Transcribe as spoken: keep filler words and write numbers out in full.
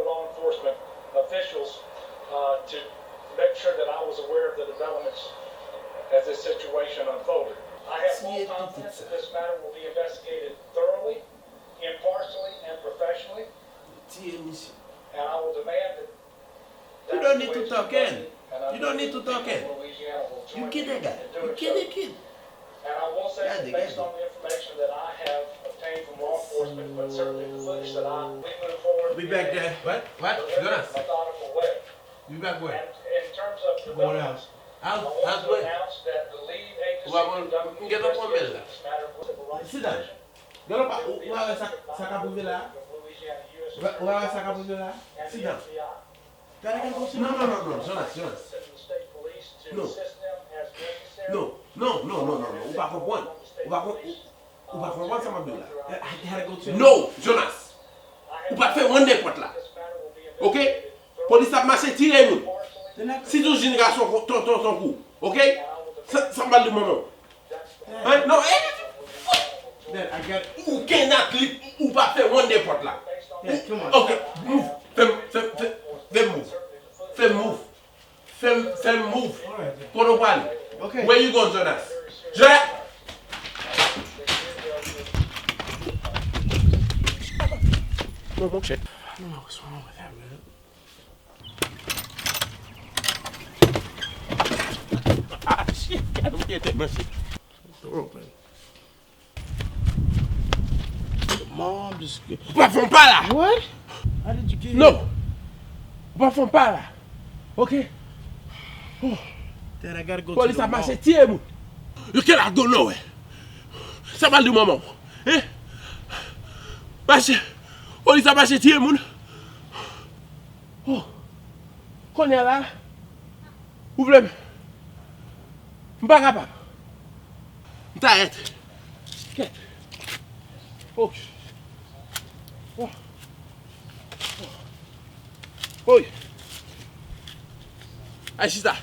law enforcement officials uh, to make sure that I was aware of the developments as this situation unfolded. I have full confidence that this matter will be investigated thoroughly, impartially, and professionally, and I will demand that You don't need to talk, Ken. You don't need to talk, Ken. You kill that guy. You kill that kid. And I will say that based on the information that I have obtained from law enforcement, but certainly the footage that I, we move forward in a deliberate, methodical way. Be back where? And in terms of developments, I want to announce that the lead agency conducting the investigation of this matter was the Louisiana U S Attorney General of Louisiana, U S Attorney General, and the F B I. Non, non, non, non, Jonas, Jonas. No. No, no, no, no, no, no. Ou pa konprann. Ou pa konprann. Ou pa konprann sa m ap di w la. No, Jonas. Ou pa t fè one n'importe la. Ok? Polis ap mache tire moun. Si tou jenn gason tonton tankou. Ok? Sa m pral di manman w. Hein? Non, eh, Dad, I got ou cannot li, ou pa fè one n'importe la. Dad, come on. Ok, move. Fè m, fè m, fè m move. Fè m move. Fè m, fè m move. Kote w prale? Okay. Where you going, Jonas? Jonas! Mon, mon chè. I don't know what's wrong with that, man. Ah, shit, gade ou gen tèt manche. Thorough, man. Mom, just get... Ou pa fè yon pa la! What? How did you get No! Ou pa fè yon pa la! Ok? Dad, I gotta go Polis ap mache tiye moun! You cannot go nowhere! Sa pral di manman w? Hein? Mache! Polis ap mache tiye moun! Oh! Kounye a la, ou vle m? M pa kapab. M tayèt. Kèt. Oh. Oh. Oh. Oy. Ay, chita.